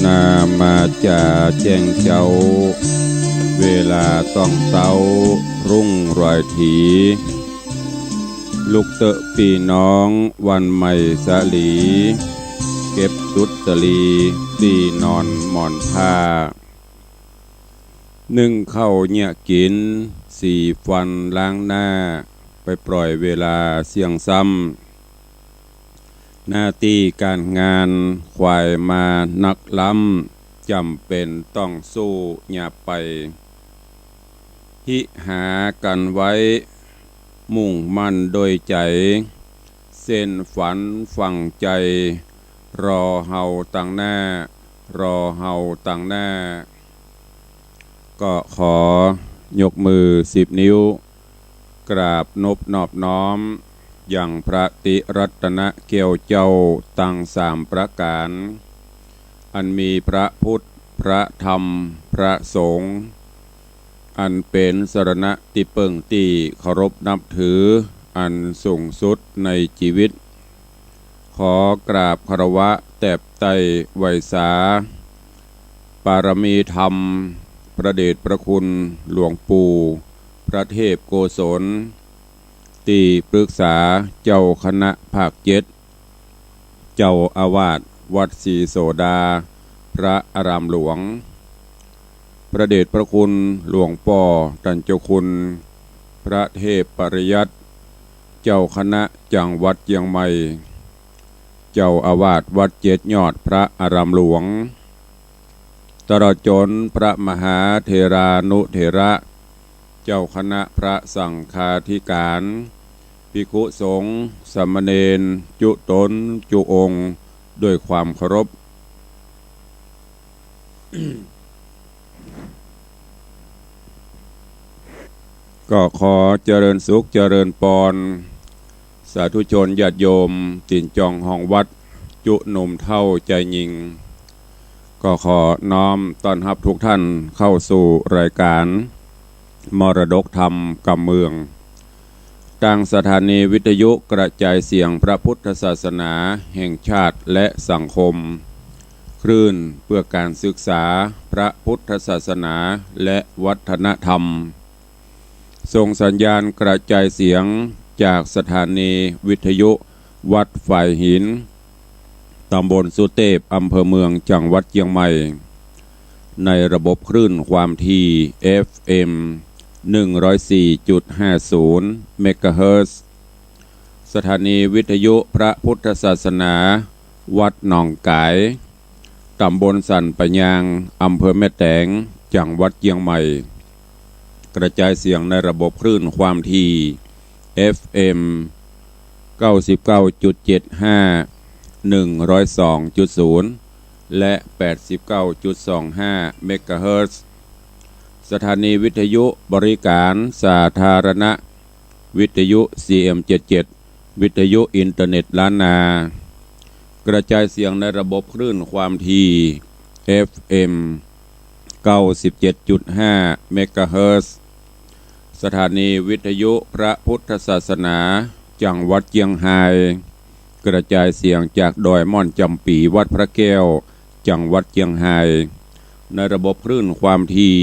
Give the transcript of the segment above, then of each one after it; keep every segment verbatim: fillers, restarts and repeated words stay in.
นามาจ๋าแจ้งเจ๊า เวลาต้องเต๊า รุ่งรอยถี ลุกเต๊อะปี้น้อง วันใหม่สาลี เก็บสุดสะหลี ตี้นอนหมอนผ้า นึ่งข้าวเยียะกิ๋น สีฟันล้างหน้า ไปปล่อยเวลาเสี้ยงซ้ำ หน้าตี้ก๋านงานขวายมานักล้ำ จ๋ำเป๋นต้องสู้หยาบไป ฮิหากั๋นไว้ มุ่งมั่นโดยใจ๋ เส้นฝันฝังใจ๋ รอเฮาตังหน้า รอเฮาตังหน้า ก็ขอยกมือสิบนิ้ว กราบนบนอบน้อม ยังพระติรัตนะแก้วเจ้าตังสามประก๋าน อันมีพระพุทธ พระธรรม พระสงฆ์ อันเป๋นสรณะตี้เปิ้งตี้เคารพนับถือ อันสูงสุดในจีวิต ขอกราบคารวะแตบไต้ไหว้สา ปารมีธรรม พระเดชพระคุณหลวงปู่ พระเทพโกศล ตี้ปรึกษาเจ้าคณะภาคเจ็ด เจ้าอาวาสวัดศรีโสดา พระอารามหลวง พระเดชพระคุณหลวงป้อต้านเจ้าคุณ พระเทพปริยัติ เจ้าคณะจังหวัดเจียงใหม่ เจ้าอาวาสวัดเจ็ดยอด พระอารามหลวง ตลอดจ๋นพระมหาเถรานุเถระ เจ้าคณะพระสังฆาธิการ ภิกขุสงฆ์ สามเณร จุ๊ต๋นจุ๊องค์ ด้วยความเคารพ ก็ขอเจริญสุขเจริญปอน สาธุชนญาติโยม ตี๋นจองฮองวัด จุ๊หนุ่มเฒ่าจายญิง ก็ขอน้อมต้อนฮับทุกท่านเข้าสู่รายการ มรดกธรรมกำเมือง ตางสถานีวิทยุกระจายเสียงพระพุทธศาสนาแห่งชาติและสังคม คลื่นเพื่อการศึกษาพระพุทธศาสนาและวัฒนธรรม ส่งสัญญาณกระจายเสียงจากสถานีวิทยุวัดฝายหิน ตำบลสุเตพ อำเภอเมือง จังหวัดเจียงใหม่ ในระบบคลื่นความถี่ เอฟเอ็ม หนึ่งร้อยสี่จุดห้าศูนย์ เมกะเฮิรตซ์ สถานีวิทยุพระพุทธศาสนาวัดหนองก๋าย ตำบลสันป่ายาง อำเภอแม่แตง จังหวัดเจียงใหม่ กระจายเสียงในระบบคลื่นความถี่ เอฟเอ็ม เก้าสิบเก้าจุดเจ็ดห้า หนึ่งร้อยสองจุดศูนย์ และ แปดสิบเก้าจุดสองห้า เมกะเฮิรตซ์ สถานีวิทยุบริการสาธารณะ วิทยุ ซีเอ็มเจ็ดเจ็ด วิทยุอินเทอร์เน็ตล้านนา กระจายเสียงในระบบคลื่นความถี่ เอฟเอ็ม เก้าสิบเจ็ดจุดห้า เมกะเฮิรตซ์ สถานีวิทยุพระพุทธศาสนาจังหวัดเจียงฮาย กระจายเสียงจากดอยม่อนจำปี วัดพระแก้ว จังหวัดเจียงฮาย ในระบบคลื่นความถี่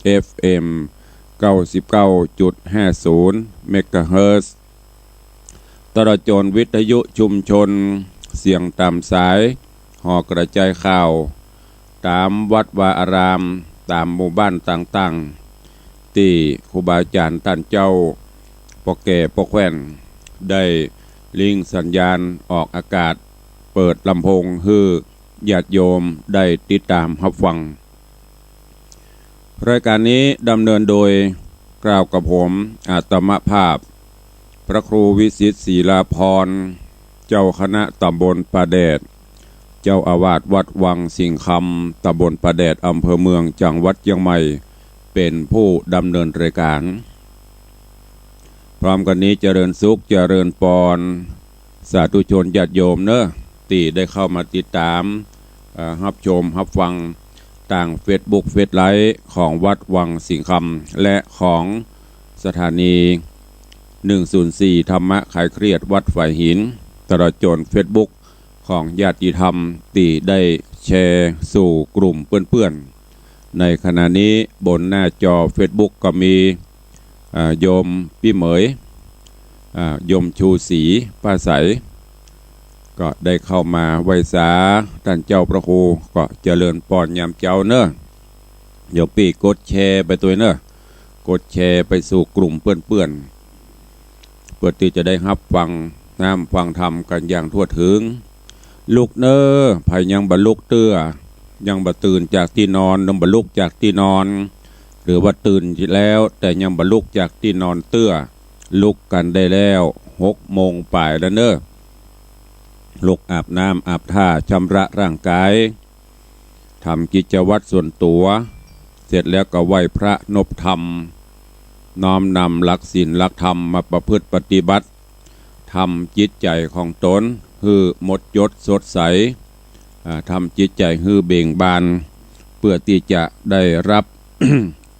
เอฟเอ็ม เก้าสิบเก้าจุดห้าศูนย์ เมกะเฮิรตซ์ ตลอดจ๋นวิทยุชุมชน เสียงต๋ามสาย หอกระจายข่าว ต๋ามวัดวาอาราม ต๋ามหมู่บ้านต่างๆ ตี้ครูบาอาจ๋ารย์ต้านเจ้า ป้อแก่ป้อแคว่น ได้ลิงก์สัญญาณออกอากาศ เปิดลำโพงหื้อญาติโยมได้ติดต๋ามฮับฟัง รายการนี้ดำเนินโดย เกล้ากระผม อาตมาภาพ พระครูวิสิทธิ์ ศิลาภรณ์ เจ้าคณะตำบลป่าแดด เจ้าอาวาสวัดวังสิงห์คำ ตำบลป่าแดด อำเภอเมือง จังหวัดเจียงใหม่ เป๋นผู้ดำเนินรายการ พร้อมกั๋นนี้เจริญสุขเจริญปอน สาธุชนญาติโยมเนาะ ตี้ได้เข้ามาติดต๋าม เอ่อ ฮับชมฮับฟังตางเฟซบุ๊ก เฟซไลฟ์ของวัดวังสิงห์คำ และของสถานี หนึ่งศูนย์สี่ ธรรมะคลายเครียดวัดฝายหิน ตลอดจ๋นเฟซบุ๊กของญาติธรรมตี้ได้ แชร์สู่กลุ่มเปื้อนๆ ในขณะนี้บนหน้าจอเฟซบุ๊กก็มี อ่า โยมปี้เหมย อ่า โยมชูศรี ป้าใส ก็ได้เข้ามาไหว้สาต้านเจ้าพระครู ก็เจริญปอนยามเจ๊าเน่อ โยมปี้กดแชร์ไปตวยเน่อ กดแชร์ไปสู่กลุ่มเปื้อนๆ เปื้อตี้จะได้ฮับฟังน้ำฟังธรรมกั๋นอย่างทั่วเถิง ลุกเน่อ ใผยังบ่ลุกเตื้อ ยังบ่ตื่นจากตี้นอน ยังบ่ลุกจากตี้นอน หรือว่าตื่นแล้วแต่ยังบ่ลุกจากตี้นอนเตื้อ ลุกกั๋นได้แล้ว หกโมงป๋ายแล้วเน่อ ลุกอาบน้ำอาบท่าชำระร่างกาย ทำกิจวัตรส่วนตั๋ว เสร็จแล้วก็ไหว้พระนบธรรม น้อมนำหลักศีลหลักธรรมมาประพฤติปฏิบัติ ทำจิตใจ๋ของตนหื้อหมดจดสดใส อ่า ทำจิตใจ๋หื้อเบ่งบาน เปื้อตี้จะได้ฮับ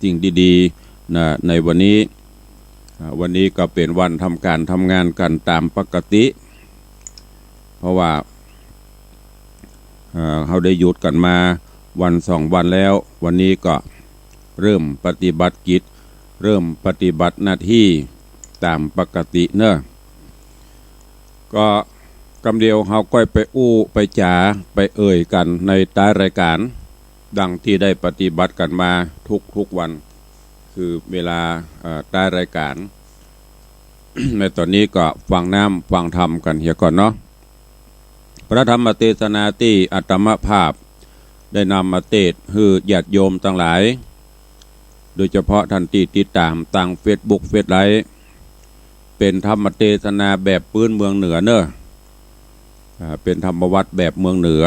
สิ่งดีๆ นะ ในวันนี้ อ่า วันนี้ก็เป๋นวันทำก๋านทำงานกั๋นต๋ามปกติ เพราะว่า เอ่อ เฮาได้หยุดกั๋นมาวันสองวันแล้ว วันนี้ก็เริ่มปฏิบัติกิจ เริ่มปฏิบัติหน้าตี้ต๋ามปกติเน่อ ก็กำเดียวเฮาก้อยไปอู้ไปจ๋าไปเอ่ยกั๋นในต๊ายรายก๋าน ดังตี้ได้ปฏิบัติกั๋นมาทุกๆ วัน คือเวลา เอ่อ ต๊ายรายก๋าน ในต๋อนนี้ก็ฟังน้ำฟังธรรมกั๋นเหียก่อนเนาะ พระธรรมเตสนาตี้อาตมาภาพได้นำมาเตสน์หื้อญาติโยมตังหลาย โดยเฉพาะต้านตี้ติดต๋ามตางเฟซบุ๊กเฟซไลฟ์ เป๋นธรรมเตสนาแบบปื้นเมืองเหนือเน่อ อ่า เป๋นธรรมวัตรแบบเมืองเหนือ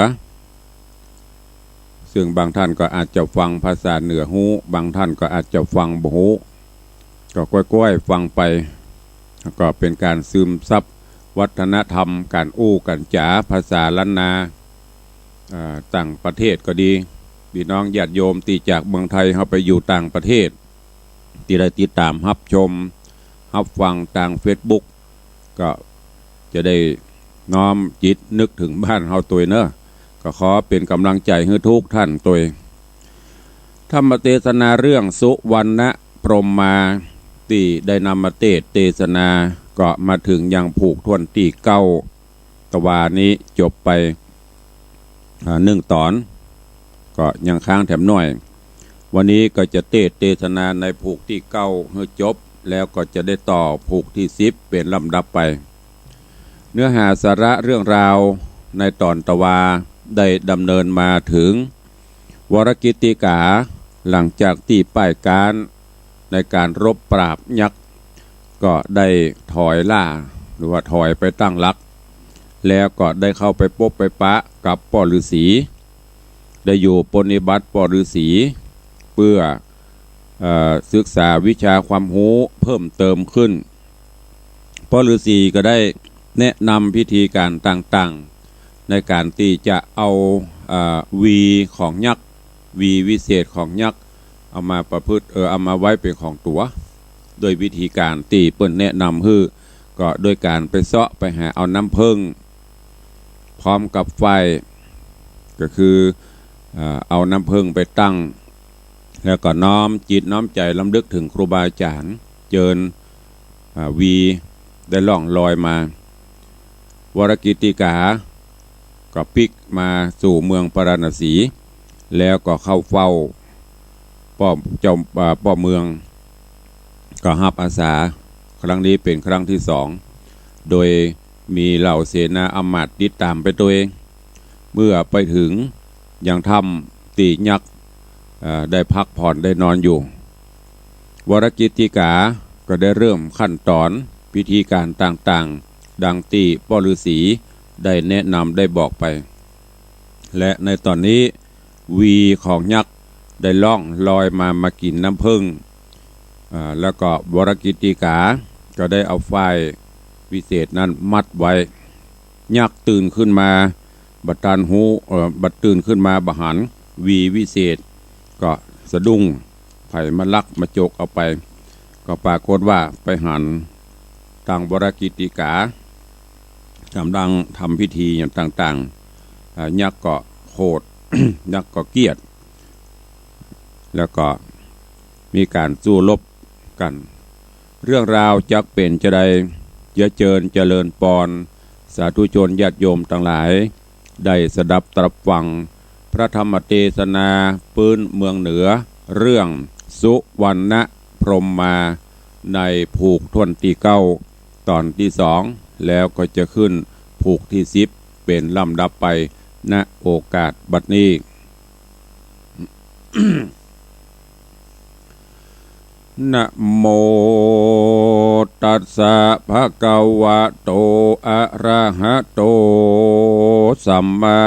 ซึ่งบางต้านก็อาจจะฟังภาษาเหนือฮู้ บางต้านก็อาจจะฟังบ่ฮู้ ก็ก้อยๆ ฟังไป แล้วก็เป๋นก๋านซึมซับวัฒนธรรม ก๋านอู้ก๋านจ๋าภาษาล้านนา อ่า ต่างประเทศก็ดี ปี้น้องญาติโยมตี้จากเมืองไทยเฮาไปอยู่ต่างประเทศ ตี้ได้ติดต๋ามฮับชมฮับฟังตางเฟซบุ๊ก ก็จะได้น้อมจิตนึกเถิงบ้านเฮาตวยเน่อ ก็ขอเป๋นก๋ำลังใจ๋หื้อทุกต้านตวย ธรรมเตสนาเรื่องสุวรรณพรหมาตี้ได้นำมาเตสน์เตสนา ก็มาเถิงยังผูกถ้วนตี้เก้า ตะวานี้จบไป อ่า นึ่งต๋อน ก็ยังค้างแถมหน้อย วันนี้ก็จะเตสน์เตสนาในผูกตี้เก้าหื้อจบ แล้วก็จะได้ต่อผูกตี้สิบเป๋นลำดับไป เนื้อหาสาระเรื่องราวในต๋อนตะวาได้ดำเนินมาเถิง วรกิตติกา หลังจากตี้ป้ายก๊านในก๋านรบปราบยักษ์ ก็ได้ถอยล่า หรือว่าถอยไปตั้งหลัก แล้วก็ได้เข้าไปปบไปปะกับป้อฤๅษี ได้อยู่ปรนนิบัติป้อฤๅษี เปื้อ เอ่อ ศึกษาวิชาความฮู้เพิ่มเติมขึ้น ป้อฤๅษีก็ได้แนะนำพิธีก๋านต่างๆ ในก๋านตี้จะเอา เอ่อ วีของยักษ์ วีวิเศษของยักษ์ เอามาประพฤติ เอ่อ เอามาไว้เป๋นของตั๋ว โดยวิธีก๋านตี้เปิ้นแนะนำหื้อ ก็โดยก๋านไปเซาะไปหาเอาน้ำเผิ้ง พร้อมกับไฟ ก็คือ เอ่อ เอาน้ำเผิ้งไปตั้ง แล้วก็น้อมจิตน้อมใจ๋รำลึกเถิงครูบาอาจ๋ารย์ เจิญ อ่า วีได้ล่องลอยมา วรกิตติกา ก็ปิ๊กมาสู่เมืองพาราณสี แล้วก็เข้าเฝ้าป้อเจ้า อ่า ป้อเมือง ก็ฮับอาสา ครั้งนี้เป๋นครั้งตี้สอง โดยมีเหล่าเสนาอำมาตย์ติดต๋ามไปตวย เมื่อไปเถิงยังถ้ำตี้ยักษ์ เอ่อ ได้พักผ่อนได้นอนอยู่ วรกิตติกาก็ได้เริ่มขั้นต๋อนพิธีก๋านต่างๆ ดังตี้ป้อฤๅษีได้แนะนำได้บอกไป และในต๋อนนี้วีของยักษ์ได้ล่องลอยมา มากิ๋นน้ำเผิ้ง อ่า แล้วก็วรกิตติกาก็ได้เอาฝ้ายวิเศษนั้นมัดไว้ ยักษ์ตื่นขึ้นมา บ่ตันฮู้ เอ่อ บ่ตื่นขึ้นมาบ่หันวีวิเศษ ก็สะดุ้ง ใผมาลักมาจกเอาไป ก็ปรากฏว่าไปหันตางวรกิตติกา ก๋ำลังทำพิธีอย่างต่างๆ อ่า ยักษ์ก็โขด นักก็เกียรติ แล้วก็มีก๋านสู้รบกั๋น เรื่องราวจักเป๋นจาใด เจียเจิญเจริญปอน สาธุชนญาติโยมตังหลาย ได้สดับตรับฟังพระธรรมเตสนาปื๊นเมืองเหนือ เรื่องสุวรรณพรหมมา ในผูกถ้วนตี้เก้า ต๋อนตี้สอง แล้วก็จะขึ้นผูกตี้สิบ เป๋นลำดับไป ณ โอกาสบัดนี้ นะโมตัสสะ ภะคะวะโต อะระหะโต สัมมา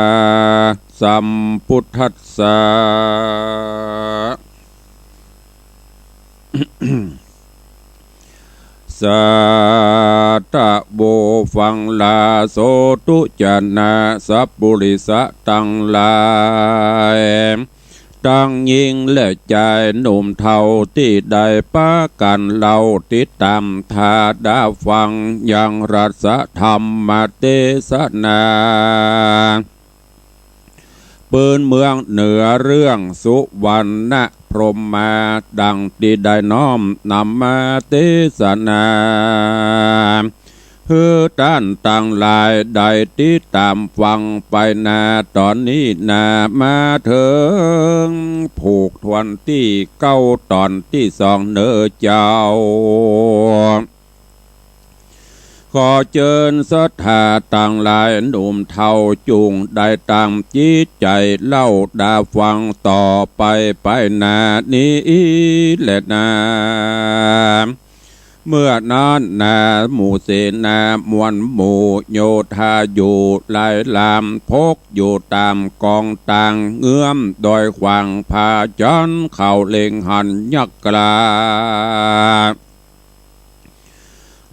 สัมพุทธัสสะ สาธะโว ฟังลาโสธุ จะนะสัปปุริสะตังหลาย ตังญิงและจายหนุ่มเฒ่า ตี้ได้ปากั๋นเล่าติดต๋ามถาดาฟัง ยังรัสธรรมเตสนา ปื๊นเมืองเหนือเรื่องสุวรรณพรหมมา ดังตี้ได้น้อมนำมาเตสนา หื้อต้านตังหลายได้ติดต๋ามฟังไปนา ต๋อนนี้นา มาเถิงผูกถ้วนตี้เก้า ต๋อนตี้สองเน่อเจ้า ขอเจิญศรัทธาตังหลายหนุ่มเฒ่า จุ่งได้ตั้งจิตใจ๋เล่าดาฟังต่อไปไปนานี้แลนา เมื่อนั้นนา หมู่เสนามวลหมู่โยธาอยู่หลายลำ พกอยู่ต๋ามก๋องตางเงื้อมดอยขวางผาจันทร์ เข้าเล็งหันยักษ์กล้า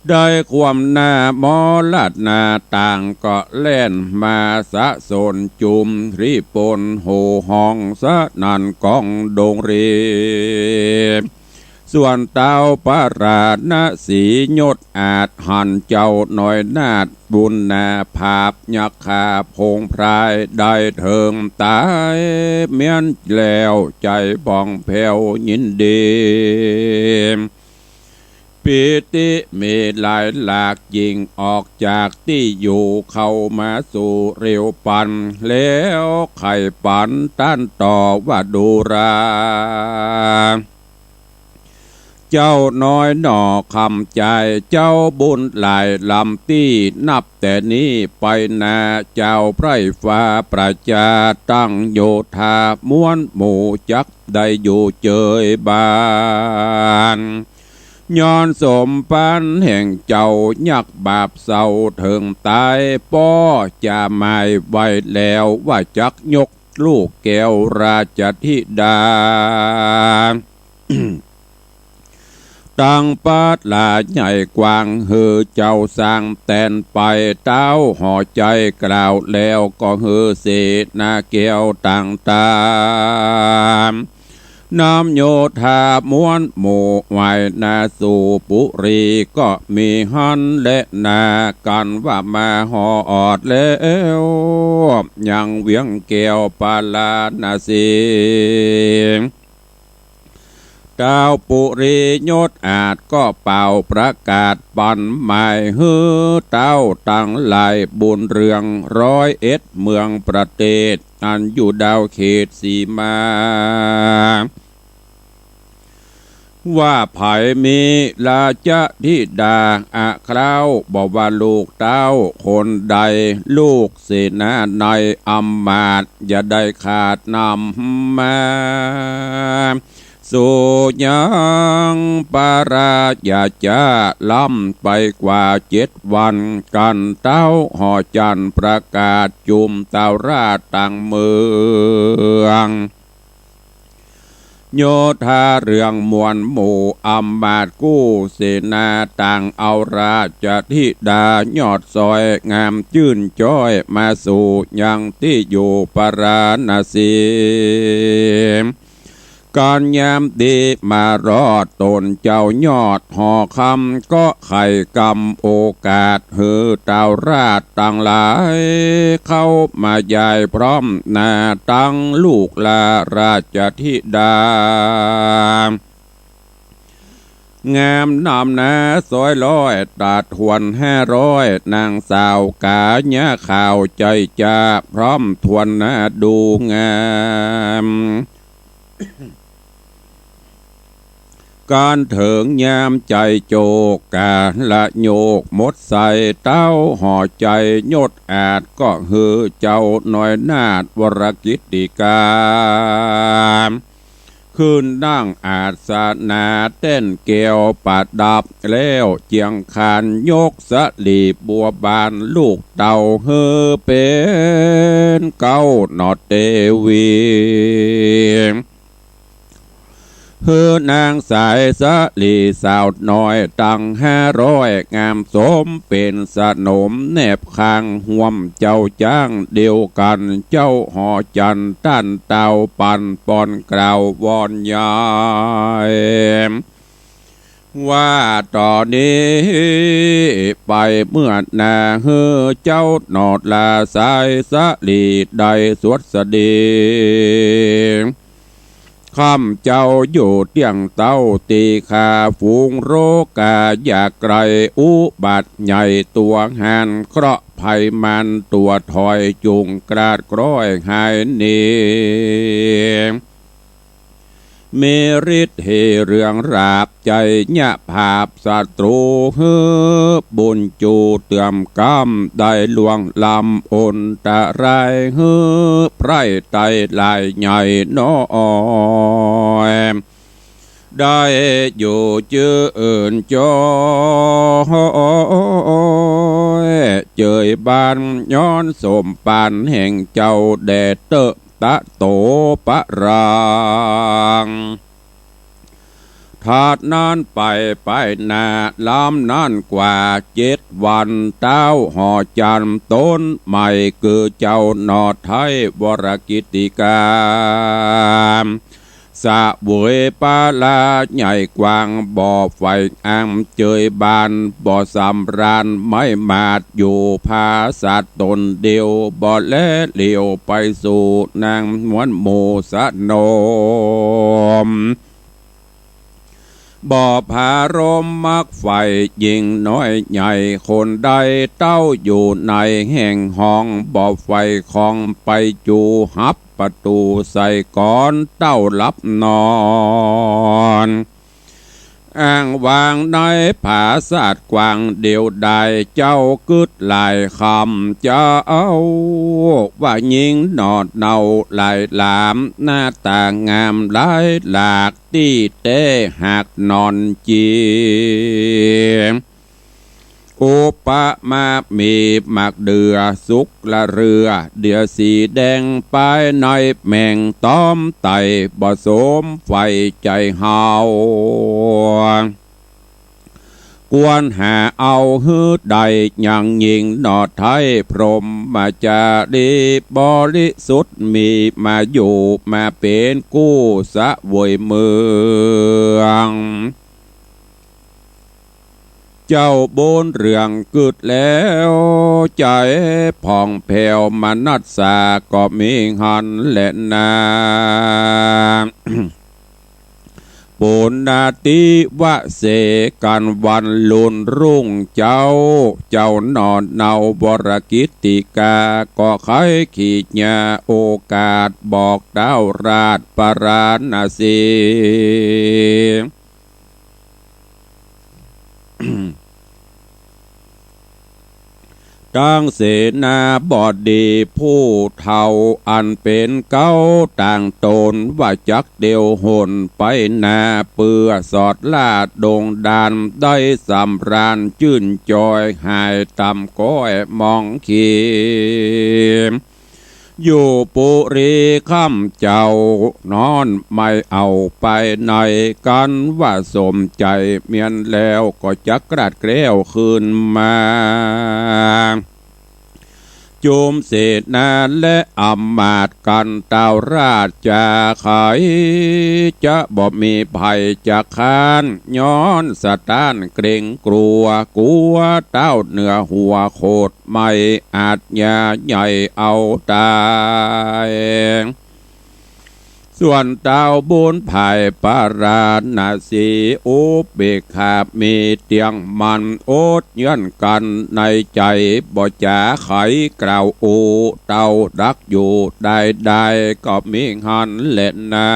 ได้ความหน้ามอลาดนา ต่างก็แล่นมาสะสนจุม รีบปนโห่ฮ้องสนั่นก้องดงเร ส่วนเต้าปราณสียศอาจ หันเจ้าน้อยนาถบุญนา ผาบยักขาผงพราย ได้เถิงต๋ายเมี้ยนแล้ว ใจ๋บ่องแผ้วยินดี ปีติมีหลายหลากยิ่ง ออกจากตี้อยู่เข้ามาสู่เร็วปัน แล้วใค่ปันต้านต่อว่าดูรา เจ้าน้อยหน่อคำใจ๋ เจ้าบุญหลายลำตี้ นับแต่นี้ไปนา เจ้าไพร่ฟ้าประจาตั้งโยธา มวลหมู่จักได้อยู่เจยบาน ย้อนสมปันแห่งเจ้ายักษ์บาปเศร้าเถิงต๋าย ป้อจะหมายไว้แล้วว่าจักยกลูกแก้วราชธิดา ตังปาดลาใหญ่กว้าง หื้อเจ้าสร้างแตนไป เต้าห่อใจ๋กล่าวแล้ว ก็หื้อเสนาแก้วต่างต๋าม นำโยธามวลหมู่ไหว้นาสู่ปุรี ก็มีหั้นแลนา กั๋นว่ามาฮอดแล้ว ยังเวียงแก้วปาราณสี เต้าปุรียศอาจก็เป่าประกาศปันหมาย หื้อเต้าตังหลายบุญเรือง ร้อยเอ็ดเมืองประเทศ อันอยู่ดาวเขตสีมา ว่าใผมีราชธิดาอะคราว บ่ว่าลูกเต้าคนใด ลูกเสนาในอำมาตย์ อย่าได้ขาดนำมา สู่ยัง ปราชาจะล้ำไปกว่าเจ็ดวัน กั๋นเต้าหอจันทร์ประกาศจุมเต้าราชตังเมือง โยธาเรื่องมวลหมู่อำมาตย์กู้เสนาต่างเอาราชธิดายอดซอยงามจื้นจ้อยมาสู่ยังตี้อยู่ปาราณสี กั๋นยามดีมารอดต๋นเจ้ายอดหอคำ ก็ใค่กำโอกาสหื้อเต้าราชตังหลาย เข้ามาใย้พร้อมหน้าตังลูกหล้าราชธิดา งามนำหน้าซอยร้อย ตาทวนห้าร้อย นางสาวก๋ายาขาวใจ๋จ๊า พร้อมถ้วนหน้าดูงาม กั๋นเถิงยามใจ๋โจก ก๋าละโยกหมดใส เต้าหอใจ๋ยศอาจ ก็หื้อเจ้าน้อยนาถวรกิตติกา ขึ้นนั่งอาสนะแต้นแก้วประดับ แล้วเจียงคานยกสะหลีบัวบานลูกเต้า หื้อเป๋นเก๊าหนอเตวี หื้อนางสายสะหลีสาวน้อยตังห้าร้อย งามสมเป๋นสนม แนบข้างฮ่วมเจ้าจ๊างเดียวกั๋น เจ้าหอจันทร์ต้านเต้าปันปอนกล่าววอนใหญ่ ว่าต่อนี้ไปเมื่อหน้า หื้อเจ้าหนอหล้าสายสะหลีได้สวัสดี ข้ำเจ้าอยู่เตี้ยงเต้า ตี้ข้าฝูงโรคา อย่าไกลอุบัติใหญ่ตั๋วหาน เคราะห์ภัยมารตั๋วถอย จุ่งกราดกร้อยหายหนี มีฤทธิ์เหเรืองราบ ใจ๋ยะผาบศัตรู หื้อบุญจูเตื่อมกำ ได้ล่วงล้ำอันตราย หื้อไพร่ไตหลายใหญ่น้อย ได้อยู่จื้นจอย เจยบาน ย้อนสมปานแห่งเจ้าแด่เต๊อะ ตะโตปะรัง ถาดนั้นไปไปหน้า ลำนั้นกว่าเจ็ดวัน เต้าหอจันทร์ต๋นใหม่ คือเจ้าหนอไท้วรกิตติกา เสวยปาลาใหญ่กว้างบ่ใฝ่อั้น เจยบานบ่สำราญ ไม้หมาดอยู่ผาสัตว์ต๋นเดียว บ่แลเหลียวไปสู่นางมวลหมู่สนม บ่ผารมมักใฝ่หญิงน้อยใหญ่คนใด เต้าอยู่ในแห่งห้อง บ่ใฝ่ของไปจูฮับประตู๋ ใส่ก๋อนเต้าหลับนอน อ้างวางในผาสัตว์กว้างเดียวดาย เจ้ากึ๊ดหลายค่ำ เจ้าว่าหญิงหนอเนาหลายหลาม หน้าต๋างามหลายหลาก ตี้แต๊หากหนอนจี อุปมามีหมากเดื่อสุกละเรือ เดื่อสีแดงปายในแหม่ง ต๋อมไต่บ่สมใฝ่ใจ๋เฮา ควรหาเอาหื้อได้ ยังหญิงหนอไท้พรหมจารี บริสุทธิ์มีมาอยู่ มาเป๋นกู้เสวยเมือง เจ้าบุญเรืองกึ๊ดแล้ว ใจ๋ผ่องแผ้วมนัสสาก็มีหั้นแลนา ปุณณาทิวเสกั๋นวันลุนรุ่งเจ้า เจ้าหนอเนาหวรกิตติกา ก็ใค่ขีญาโอกาสบอกเต้าราชปาราณสี ตังเสนาบดีผู้เฒ่าอันเป๋นเก๊าต่างต๋น ว่าจักเตียวหนไปนา เปื้อสอดล่าดงด่าน ได้สำราญจื้นจอย หายต่ำก้อยมองขี อยู่ปุรีค่ำเจ้านอน ไม่เอาไปไหนกั๋น ว่าสมใจ๋เมียนแล้ว ก็จักกราดแคล้วคืนมา จุมเสนาและอำมาตย์กั๋นเต้าราชา ใผจะบ่มีภัยจะคร้าน ย้อนสะต้านเกรงกลัว กั๋วเต้าเหนือหัวโขด ไม่อาจยาใหญ่เอาต๋าย ส่วนเต้าบุญภายปาราณสี อุเบกขามีเตี้ยงมั่น อดยั้นกั๋นในใจ๋ บ่จ๋าใผกล่าวอู้ เต้าดักอยู่ได้ได้ ก็มีหั้นแลนา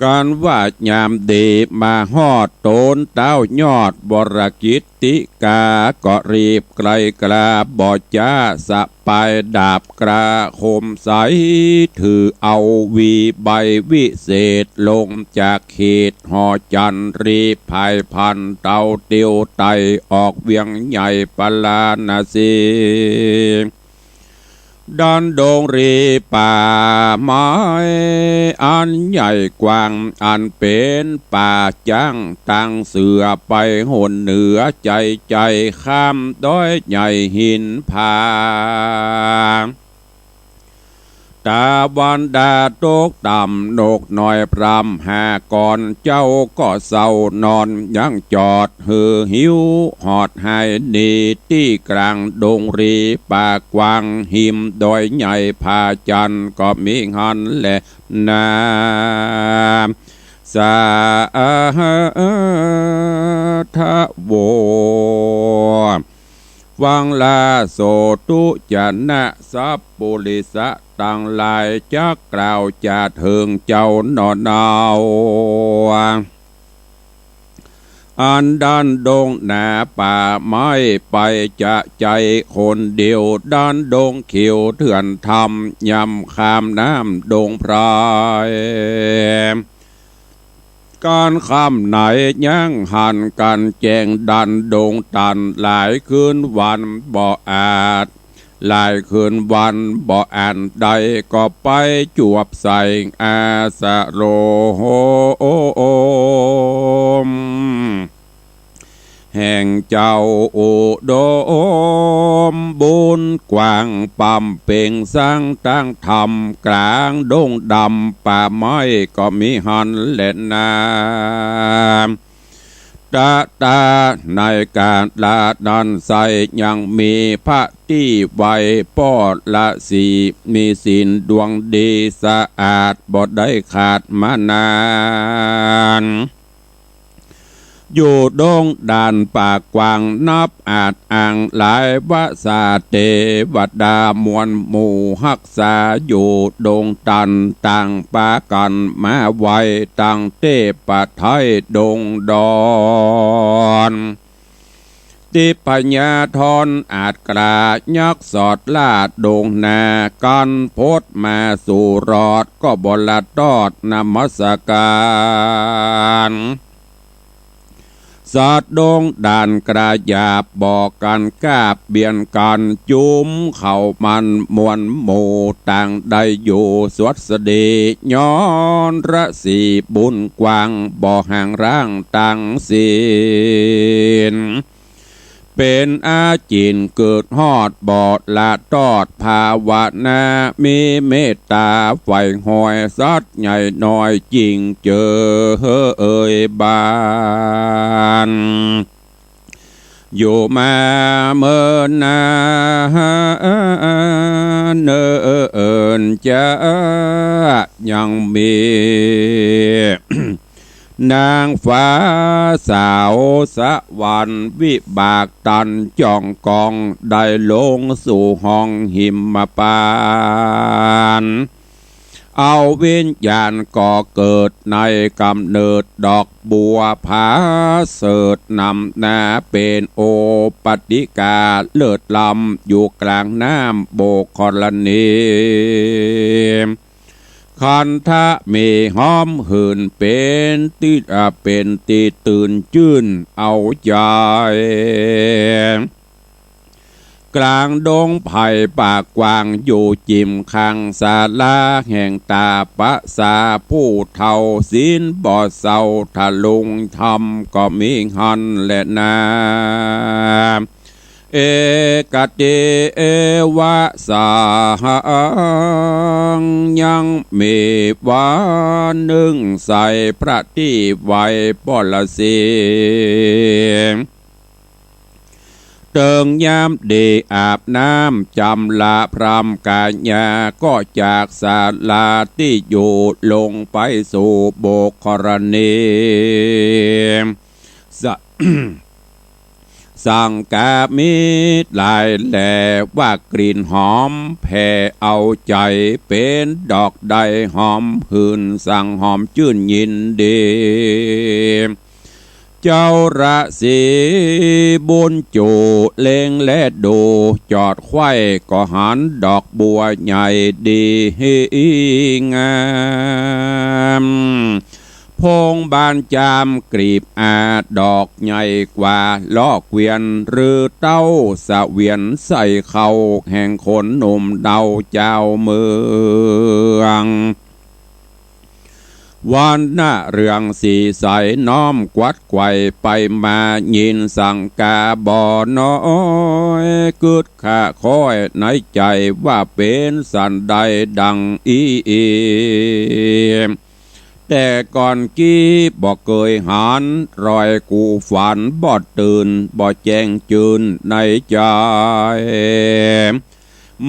กั๋นว่ายามดีมาฮอด ต๋นเต้ายอดวรกิตติกา ก็รีบไกลกล้า บ่จ๊าสะปายดาบกล้าคมใส ถือเอาวีใบวิเศษ ลงจากขีดหอจันทร์ รีบผายพลันเต้าเตียวไต่ ออกเวียงใหญ่ปาราณสี ดันดงรีป่าไม้อันใหญ่กว้าง อันเป๋นป่าจ๊าง ตั้งเสือไปหนเหนือ ใจ๋ใจ๋ข้ามดอยใหญ่หินผา ตะวันดาตกต่ำ นกน้อยพร่ำหาก่อน เจ้าก็เซานอน ยังจอดหื้อหิว ฮอดหายหนี ตี้กลางดงรีป่ากว้าง หิมดอยใหญ่ผาจันทร์ ก็มีหั้นแลนา สาธะโว ฟังลาโสตุจนะ สัพปุริสะตังหลาย จักกล่าวจาเถิงเจ้าหนอเนา อันดันดงหนาป่าไม้ไปจะใจ๋คนเดียว ดันดงเขียวเถื่อนธรรม ย่ำข้ามน้ำดงไพร กั๋นค่ำไหนยังหันกั๋นแจ้ง ดันดงตันหลายคืนวันบ่อาจ หลายคืนวันบ่อันใด ก็ไปจวบใส่อาสโรหม แห่งเจ้าอุดมบุญกว้าง ปำเป่งสร้างตั้งธรรม กลางดงดำป่าไม้ก็มีหั้นแลนา ตะตาในกาละนั้นไส้ ยังมีพระตี้ไหวป้อละสี มีศีลดวงดีสะอาด บ่ได้ขาดมานาน อยู่ดงด่านป่ากว้างนับอาจอั้งหลาย วสาเตวดามวลหมู่ฮักษาอยู่ดงตัน ต่างปากั๋นมาไหว้ ตั้งเต้ประไทยดงดอน ทิพยาธรอาจกล้า ยักษ์สอดล่าดงนา กั๋นพดมาสู่รอด ก็บ่ละตอดนมัสก๋าน สัตว์ดงด่านกระหยาบบ่กั๋นกาบเบียดกั๋น จุมเข้ามันมวลหมู่ ต่างได้อยู่สวัสดี ย้อนราศีบุญกว้าง บ่ห่างร้างตังสิ้น เป๋นอาจิณเกิดฮอด บ่ละตอดภาวนา มีเมตต๋าใฝ่ห้อย สัตว์ใหญ่น้อยจิ่งเจอเอ่ยบาน อยู่มาเมินนานเนิ่นจะ ยังมี นางฟ้าสาวสวรรค์วิบากตันจ่องกอง ได้ลงสู่ห้องหิมพานต์ เอาวิญญาณก่อเกิดในก๋ำเนิดดอกบัวผาเสริฐ นำหน้าเป๋นโอปติกาเลิศล้ำ อยู่กลางน้ำโบกธรณี ขันธะมีฮ้อมหื่นเป๋นตี้ อ่า เป๋นตี้ตื่นจื้นเอาใจ๋ กลางดงไผ่ป่ากว้าง อยู่จิ่มข้างศาลาแห่งตาปะสาผู้เฒ่า ศีลบ่เศร้าทะลุง ธรรมก็มีหั้นแลนา เอกติ เอวะ สัง ยังมีวันนึ่งใส่พระตี้ไว้ปรสี เติงยามดีอาบน้ำจำละพรำก๋ายา ก็จากศาลาตี้อยู่ลงไปสู่โบกธรณี ส- สังกามีหลายแลว่ากลิ่นหอมแผ่เอาใจ๋ เป๋นดอกใดหอมหื่นสังหอมจื้นยินดี เจ้าราศีบุญจู๋เล็งแลดู จอดใคว่ก็หันดอกบัวใหญ่ดีงาม โพงบานจามกลีบอาดอกใหญ่กว่า ลอกเวียนหรือเต้าเสวียนใส่เข้า แห่งคนหนุ่มเนาเจ้าเมือง วรรณะเรืองสีใสน้อมกวัดไขว่ไปมา ยินสังกาบ่น้อย กึ๊ดคะคอยในใจ๋ว่าเป๋นสันใดดังอี้ แต่ก่อนกี้บ่เกยหัน รอยกูฝันบ่ตื่น บ่แจ้งจื้นในใจ๋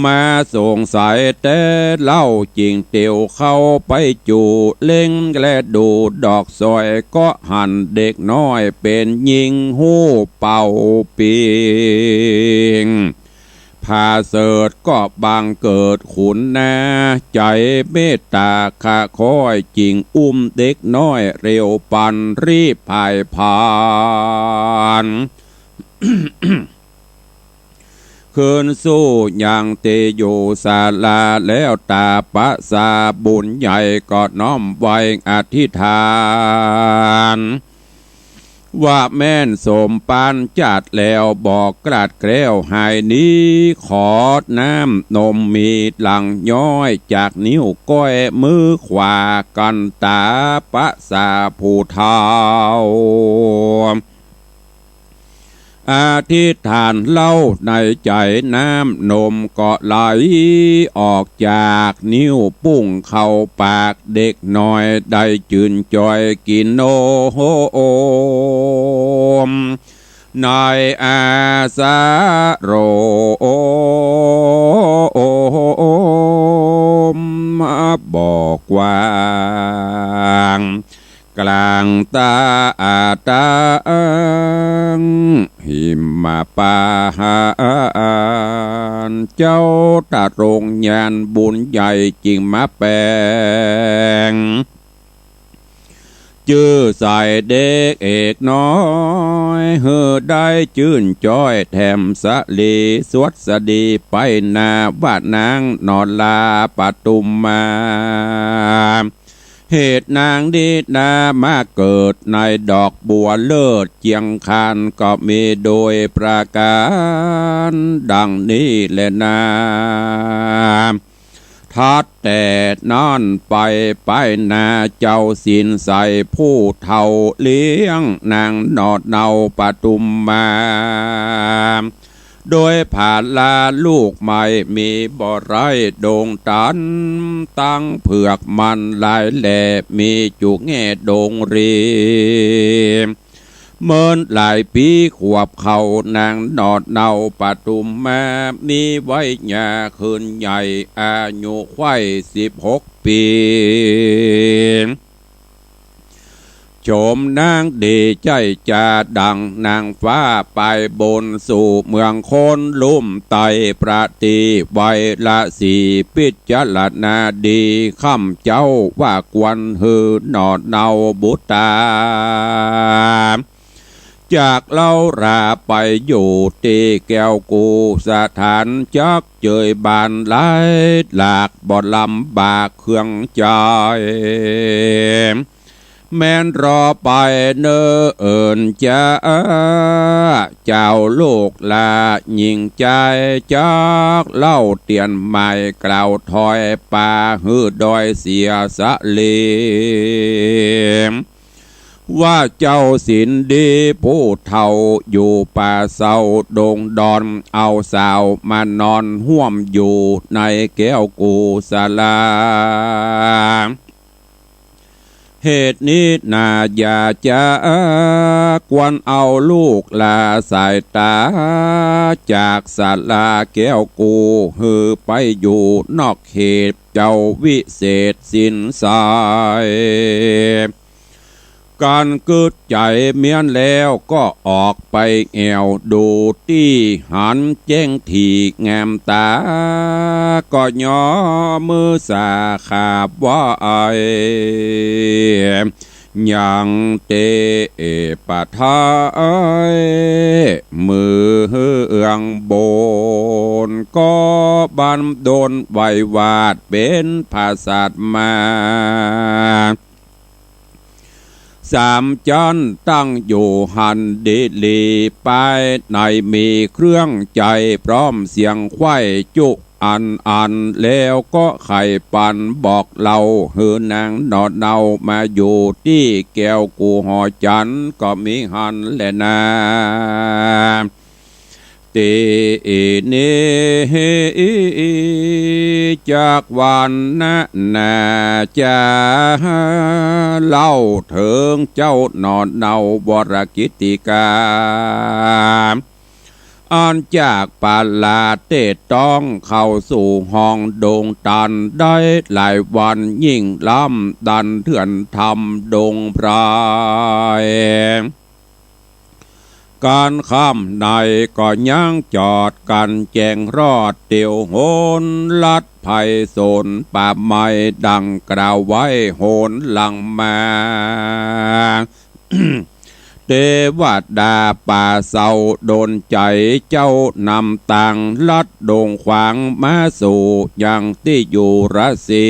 มาสงสัยแต่เล่า จึ่งเตียวเข้าไปจู๋เล็งแลดูดอกสอย ก็หันเด็กน้อยเป๋นญิงฮู้เป่าปิง ผาเสริฐก็บังเกิดขุนนา ใจ๋เมตตาคะคอย จึ่งอุ้มเด็กน้อยเร็วปันรีบผายผาน คืนสู่ยังตี้อยู่ศาลา แล้วตาปะสาบุญใหญ่ก็น้อมไหว้อธิษฐาน ว่าแม่นสมปานจาติแล้ว บ่กลาดแคล้วหายหนี ขอน้ำนมมีหลังย้อย จากนิ้วก้อยมือขวา กันตาปะสาผู้เฒ่า อธิษฐานเล่าในใจ๋ น้ำนมก็ไหลออกจากนิ้วปุ้งเข้าปาก เด็กน้อยได้จื้นจ้อยกิ๋นนม ในอาสรมบ่อกว้าง กลางตาอาตังหิมปาน เจ้าตรงญาณบุญใหญ่จึงมาแปลง จื้อใส่เด็กเอกน้อย หื้อได้จื้นจ้อยแถมสะหลี สวัสดีไปหน้า ว่านางนอลาปทุมมา เหตุนางนี้นามาเกิดในดอกบัวเลิศเจียงคาน ก็มีโดยประก๋านดังนี้แลนา ถัดแต่นั้นไป ไปหน้าเจ้าศีลใสผู้เฒ่า เลี้ยงนางหนอดเนาปทุมมา โดยผาลาลูกใหม่มีบ่ไร้ดงตัน ตังเผือกมันหลายแหล่ มีจุแง่ดงรี เมินหลายปี๋ขวบเข้า นางหนอดเนาปทุมมา มีวัยยาขึ้นใหญ่ อายุใค่สิบหกปี๋ โฉมนางดีใจ้จาดังนางฟ้า ไปบนสู่เมืองคนลุ่มไต้ ประติไว้ละสี พิจารณาดีค่ำเจ๊า ว่าควรหื้อหนอดเนาบุตรา จากเล้าราไปอยู่ตี้แก้วกู้สถาน จักเจยบ้านหลายหลาก บ่ลำบากเครื่องใจ๊ แม้นรอไปเน่อเอิ้นจา เจ้าลูกหล้าญิงจาย จักเล่าเตียนใหม่กล่าวถอยป่าหื้อดอยเสียสะเล ว่าเจ้าสินดีผู้เฒ่าอยู่ป่าเซาดงดอน เอาสาวมานอนฮ่วมอยู่ในแก้วกูศลา เหตุนี้นาอย่าจะควรเอาลูกหล้าสายต๋า จากศาลาแก้วกูหื้อไปอยู่นอกเขต เจ้าวิเศษสินสาย กั๋นกึ๊ดใจ๋เมียนแล้วก็ออกไปแอ่วดูตี้หันแจ้งถี่งามต๋า ก็ยอมือสาขาบไหว้ ยังเตปะทายเมืองบน ก็บันดลไหว้วาดเป๋นผาสาทมา สามจั๊นตั้งอยู่หั้นดีหลี ภายในมีเครื่องใจ๊พร้อมเสียงไขว้จุอันอัน แล้วก็ใค่ปันบอกเล่าหื้อนางหน่อเนามาอยู่ตี้แก้วกูหอจั๋นก็มีหั้นแลนา ตี้นี้จักวันนานาจะเล่าเถิงเจ้าหน่อเนาวรกิตติกา อันจากป่าลาเตดต้องเข้าสู่ห้องดงตันได้หลายวัน ยิ่งล้ำดันเถื่อนธรรมดงไพร ก๋านค่ำในก็ยังจอดกั๋นแจ้งรอดเตียวหนลัดไพศาลป่าไม้ดังกล่าวไว้หนหลังมา เตวดาป่าเซาดลใจ๋เจ้านำตางลัดดงขวางมาสู่ยังตี้อยู่ราศี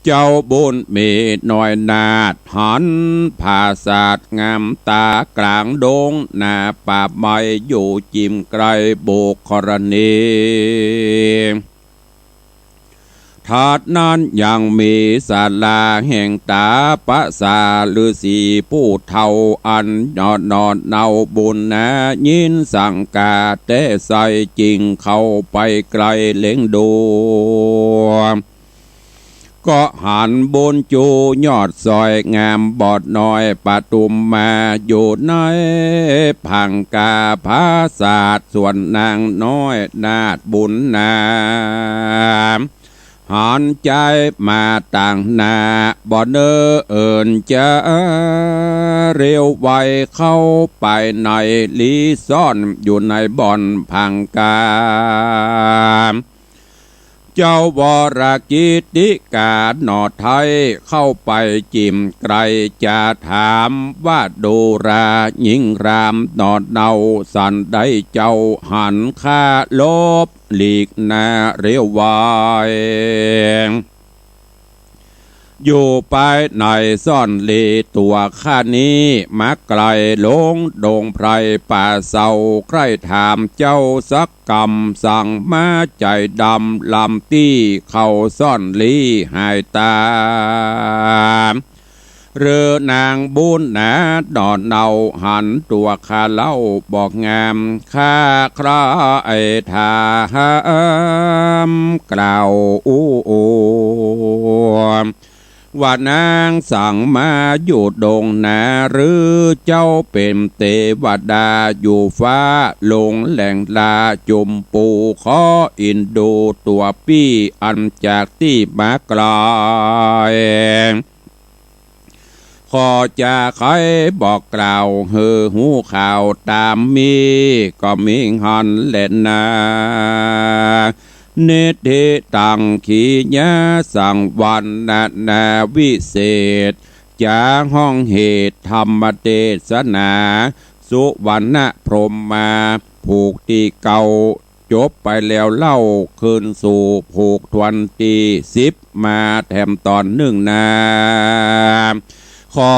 เจ้าบุญมีน้อยนาฏหันผาสาทงามต๋ากลางดงนาป่าไม้อยู่จิ่มไกลบุคครณี ถัดนั้นยังมีศาลาแห่งต๋าปะสาฤๅษีผู้เฒ่าอันหน่อเนาบุญนายินสังกาแต๊ใส่จึ่งเข้าไปใก้เล็งดู ก็หันบุญจูยอดสวยงามบอดน้อยปทุมมาอยู่ในผังคาผาสาท ส่วนนางน้อยนาฏบุญนา หันใจ๊มาตางหน้าบ่เน่อเอิ้นจา เลี้ยวไวเข้าไปในลี้ซ่อนอยู่ในบ่อนผังคา เจ้าวรกิตติกาหน่อไท้เข้าไปจิ่มไกลจะถามว่าดูราญิงรามหน่อเนาสันใดเจ้าหันข้าหลบหลีกหน้าเลี้ยวไว อยู่ภายในซ่อนลี้ตั๋วข้านี้มาไกลลงดงไพรป่าเซา ใคร่ถามเจ้าสักกำ สั่งมาใจ๋ดำลำตี้เข้าซ่อนลี้หายต๋า หรือนางบุญนาหน่อเนาหันตั๋วข้าเล่าบ่งาม ข้าใคร่ถามกล่าวอู้ ว่านางสั่งมาอยู่ดงนาหรือ เจ้าเป๋นเตวดาอยู่ฟ้าลงแหล่งลาจุมปู ขออินดูตั๋วปี้อันจากตี้มาไกล ขอจะใค่บอกกล่าวหื้อฮู้ข่าวต๋ามมี ก็มีหั้นแลนา นิทธิตังขียะสังวรรณนาวิเศษ จะฮ้องเหตุธรรมเตสนา สุวรรณพรหมมาผูกตี้เก๊า จบไปแล้วเล่า คืนสู่ผูกถ้วนตี้สิบมาแถมต๋อนนึ่งนา ขอ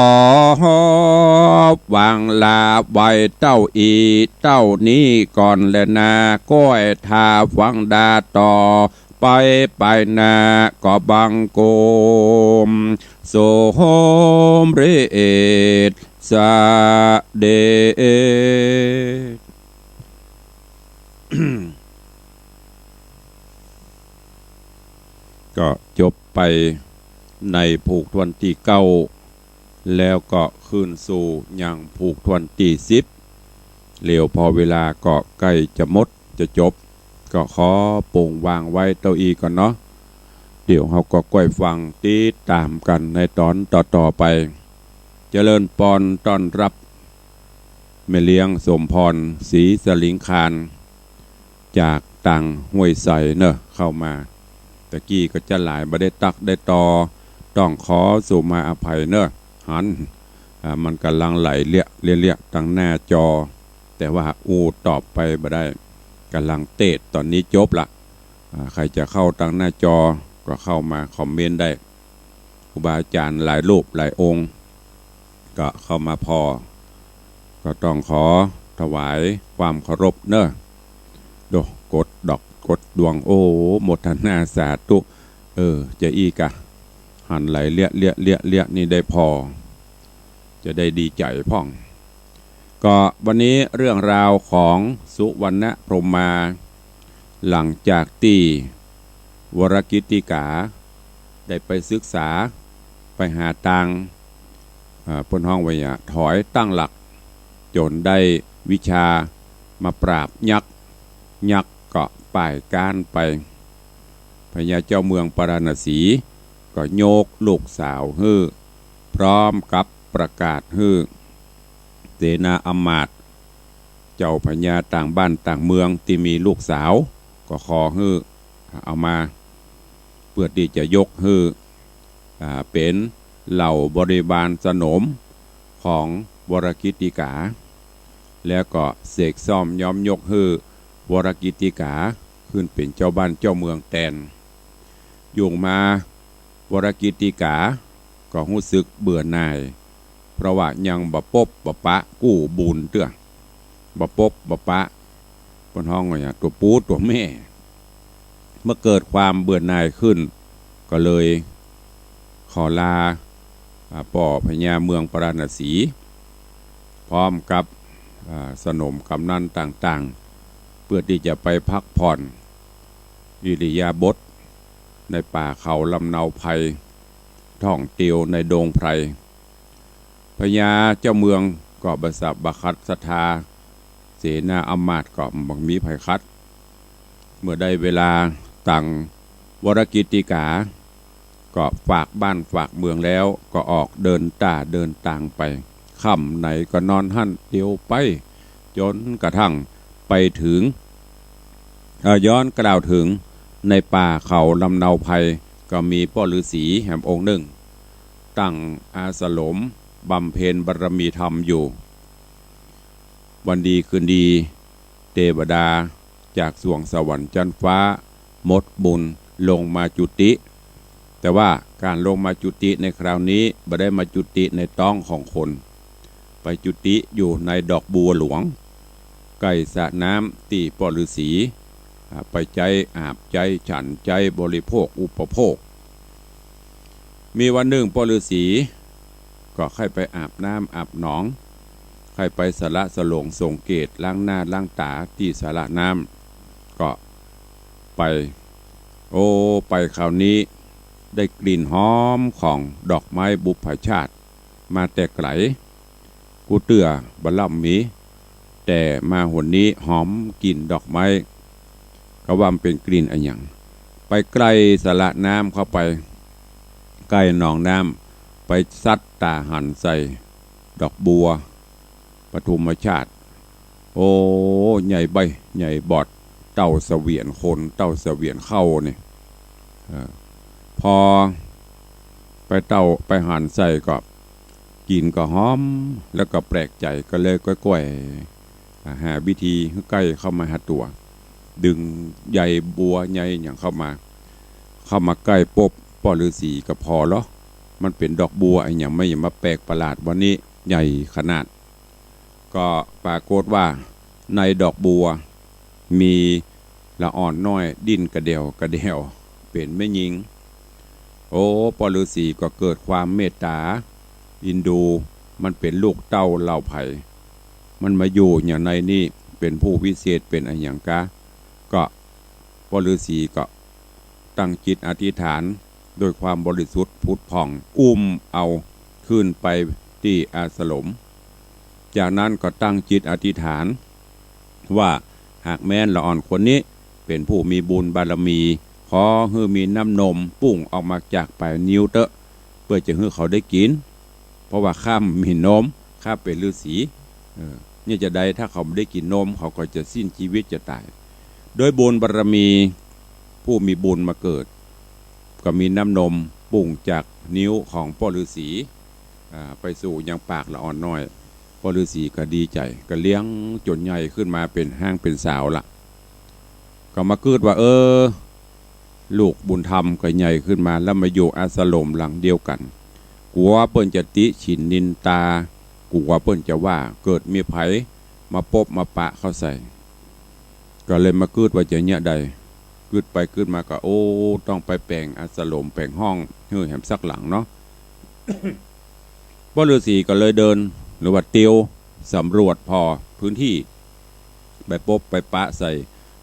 วางลาไว้เต้าอี้เต้านี้ก่อนแลนา ก้อยถ้าฟังดาต่อไป ไปหน้าก็บังคมสมเร็จเสด็จ ก็จบไปในผูกถ้วนตี้เก้า แล้วก็คืนสู่ยังผูกถ้วนตี้สิบ แล้วพอเวลาก็ใก้จะหมดจะจบ ก็ขอโป่งวางไว้เต้าอี้ก่อนเนาะ เดี๋ยวเฮาก็ก้อยฟังติดต๋ามกั๋นในต๋อนต่อๆ ไป เจริญปอนต้อนฮับแม่เลี้ยงสมพร ศรีสลิงคาน จากตางห้วยไซเน่อ เข้ามา ตะกี้ก็จะหลายบ่ได้ตั๊กได้ตอ ต้องขอสู่มาอภัยเน่อ หัน อ่า มันก่ำลังไหลเลี้ยะเลี้ยะเลี้ยะตางหน้าจอ แต่ว่าอู้ตอบไปบ่ได้ ก่ำลังเตสต๋อนนี้จบละ อ่า ใผจะเข้าตางหน้าจอก็เข้ามาคอมเมนต์ได้ ครูบาอาจ๋ารย์หลายรูปหลายองค์ ก็เข้ามาผ่อ ก็ต้องขอถวายความเคารพเน่อ โด กดดอกกดดวง โอ้ โมทนาสาธุ เออ จะอี้กะ หันไหลเลี้ยะเลี้ยะเลี้ยะเลี้ยะนี่ได้ผ่อ จะได้ดีใจ๋พ่อง ก็วันนี้เรื่องราวของสุวรรณพรหมา หลังจากตี้วรกิตติกาได้ไปศึกษา ไปหาตาง อ่า เปิ้นฮ้องว่าหยัง ถอยตั้งหลัก จ๋นได้วิชามาปราบยักษ์ ยักษ์ก็ป้ายก๊านไป พญาเจ้าเมืองปาราณสีก็ยกลูกสาวหื้อ พร้อมกับประกาศหื้อ เสนาอำมาตย์ เจ้าพญาต่างบ้านต่างเมืองตี้มีลูกสาว ก็ขอหื้อเอามา เปื้อตี้จะยกหื้อ อ่า เป๋นเหล่าบริวารสนมของวรกิตติกา แล้วก็เสกซ่อมย้อมยกหื้อวรกิตติกาขึ้นเป๋นเจ้าบ้านเจ้าเมืองแตน อยู่มาวรกิตติกาก็ฮู้สึกเบื่อหน่าย เพราะว่ายังบ่ปบบ่ปะกู้บุญเตื้อ บ่ปบบ่ปะ เปิ้นฮ้องว่าหยัง ตั๋วปู่ตั๋วแม่ เมื่อเกิดความเบื่อหน่ายขึ้น ก็เลยขอลา อ่า ป้อพญาเมืองปาราณสี พร้อมกับ อ่า สนมกำนันต่างๆ เปื้อตี้จะไปพักผ่อนอิริยาบถในป่าเขาลำเนาไพร ท่องเตียวในดงไพร พญาเจ้าเมืองก็บ่สับบ่ขัดศรัทธา เสนาอำมาตย์ก็บ่มีใผขัด เมื่อได้เวลาตังวรกิตติกา ก็ฝากบ้านฝากเมืองแล้ว ก็ออกเดินต้าเดินตางไป ค่ำไหนก็นอนหั้นเตียวไป จ๋นกระทั่งไปเถิง เอ่อ ย้อนกล่าวเถิงในป่าเขาลำเนาไพร ก็มีป้อฤๅษีแหมองค์นึ่ง ตั้งอาสรมบำเพ็ญบารมีธรรมอยู่ วันดีคืนดี เตวดาจากสวงสวรรค์จั๊นฟ้า หมดบุญลงมาจุติ แต่ว่าก๋านลงมาจุติในคราวนี้ บ่ได้มาจุติในต๊องของคน ไปจุติอยู่ในดอกบัวหลวง ใก้สระน้ำตี้ป้อฤๅษี อ่า ไปใจ๊อาบใจ๊ฉันใจ๊บริโภคอุปโภค มีวันนึ่งป้อฤๅษีก็ใค่ไปอาบน้ำอาบหนอง ใค่ไปสละสลงสงเกตล้างหน้าล้างต๋าตี้สระน้ำ ก็ไป โอ้ ไปคราวนี้ได้กลิ่นหอมของดอกไม้บุปผาชาติมาแต่ไก๋ กู้เตื้อบ่ล่ำมี แต่มาหนนี้หอมกลิ่นดอกไม้ ก็ว่ามันเป๋นกลิ่นอะหยัง ไปใก้สระน้ำเข้าไป ใก้หนองน้ำ ไปสัดต๋าหันใส่ดอกบัวปทุมชาติ โอ้ ใหญ่ใบ้ใหญ่บอด เต้าเสวียนคน เต้าเสวียนเข้านี่ เออ พอไปเต้าไปหันใส่ก็ กลิ่นก็หอม แล้วก็แปลกใจ๋ ก็เลยก้อยๆ อ่า หาวิธีหื้อใก้เข้ามาหาตั๋ว ดึงใยบัวใยหยังเข้ามา เข้ามาใก้ปุ๊บ ป้อฤๅษีก็ผ่อลอ มันเป๋นดอกบัวอะหยัง มันหยังมาแปลกประหลาดวะนี่ ใหญ่ขนาด ก็ปรากฏว่าในดอกบัวมีละอ่อนน้อยดิ้นกระเดี่ยวกระเดี่ยว เป๋นแม่ญิง โอ้ ป้อฤๅษีก็เกิดความเมตต๋าเอ็นดู มันเป๋นลูกเต้าเหล่าใผ มันมาอยู่อย่างในนี่ เป๋นผู้วิเศษ เป๋นอะหยังกา ก็ป้อฤๅษีก็ตั้งจิตอธิษฐานด้วยความบริสุทธิ์ผุดผ่อง อุ้มเอาขึ้นไปตี้อาสรม จากนั้นก็ตั้งจิตอธิษฐานว่า หากแม้นละอ่อนคนนี้เป๋นผู้มีบุญบารมี ขอหื้อมีน้ำนมปุ้งออกมาจากป๋ายนิ้วเต๊อะ เปื้อจะหื้อเขาได้กิ๋น เพราะว่าข้าบ่มีนม ข้าเป๋นฤๅษี เออ เนี่ยจะใด ถ้าเขาบ่ได้กิ๋นนม เขาก็จะสิ้นจีวิตจะต๋าย ด้วยบุญบารมี ผู้มีบุญมาเกิด ก็มีน้ำนมปุ้งจากนิ้วของป้อฤๅษี อ่า ไปสู่ยังปากละอ่อนน้อย ป้อฤๅษีก็ดีใจ๋ ก็เลี้ยงจ๋นใหญ่ขึ้นมาเป๋นฮ้างเป๋นสาวละ ก็มากึ๊ดว่า เออ ลูกบุญธรรมก็ใหญ่ขึ้นมาแล้ว มาอยู่อาสรมหลังเดียวกั๋น กั๋วเปิ้นจะติฉินนินตา กั๋วเปิ้นจะว่า เกิดมีใผมาปบมาปะเข้าใส่ ก็เลยมากึ๊ดว่าจะเยียะใด กึ๊ดไปกึ๊ดมาก็ โอ้ ต้องไปแป๋งอาสรมแป๋งห้องหื้อแหมสักหลังเนาะ ป้อฤๅษีก็เลยเดิน หรือว่าเตียวสำรวจผ่อพื้นตี้ ไปปบไปปะใส่